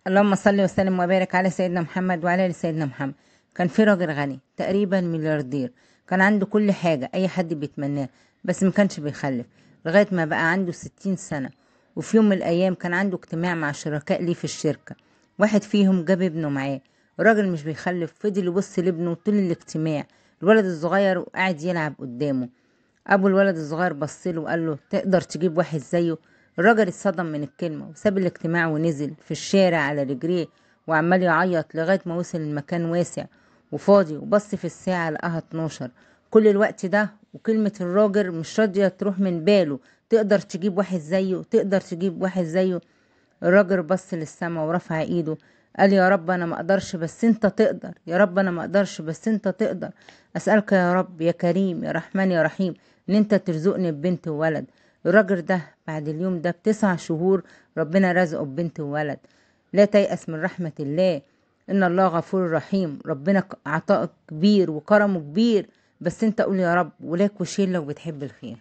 اللهم صل وسلم وبارك على سيدنا محمد وعلى ال سيدنا محمد. كان في راجل غني تقريبا ملياردير، كان عنده كل حاجة أي حد بيتمناه، بس ما كانش بيخلف لغاية ما بقى عنده 60 سنة. وفي يوم من الأيام كان عنده اجتماع مع شركاء ليه في الشركة، واحد فيهم جاب ابنه معاه. الراجل مش بيخلف، فضل يبص لابنه طول الاجتماع. الولد الصغير وقاعد يلعب قدامه. أبو الولد الصغير بص له وقال له تقدر تجيب واحد زيه؟ الراجل اتصدم من الكلمة وساب الاجتماع ونزل في الشارع على رجليه وعمال يعيط لغاية ما وصل المكان واسع وفاضي، وبص في الساعة لقاها 12. كل الوقت ده وكلمة الراجل مش راضية تروح من باله، تقدر تجيب واحد زيه، تقدر تجيب واحد زيه. الراجل بص للسما ورفع ايده قال يا رب انا ما اقدرش بس انت تقدر، يا رب انا ما اقدرش بس انت تقدر. اسألك يا رب يا كريم يا رحمن يا رحيم ان انت ترزقني ببنت وولد. الراجل ده بعد اليوم ده ب9 شهور ربنا رزقه ببنت وولد. لا تيأس من رحمة الله، إن الله غفور رحيم. ربنا عطاء كبير وكرمه كبير، بس انت قول يا رب ولاك وشيل لو بتحب الخير.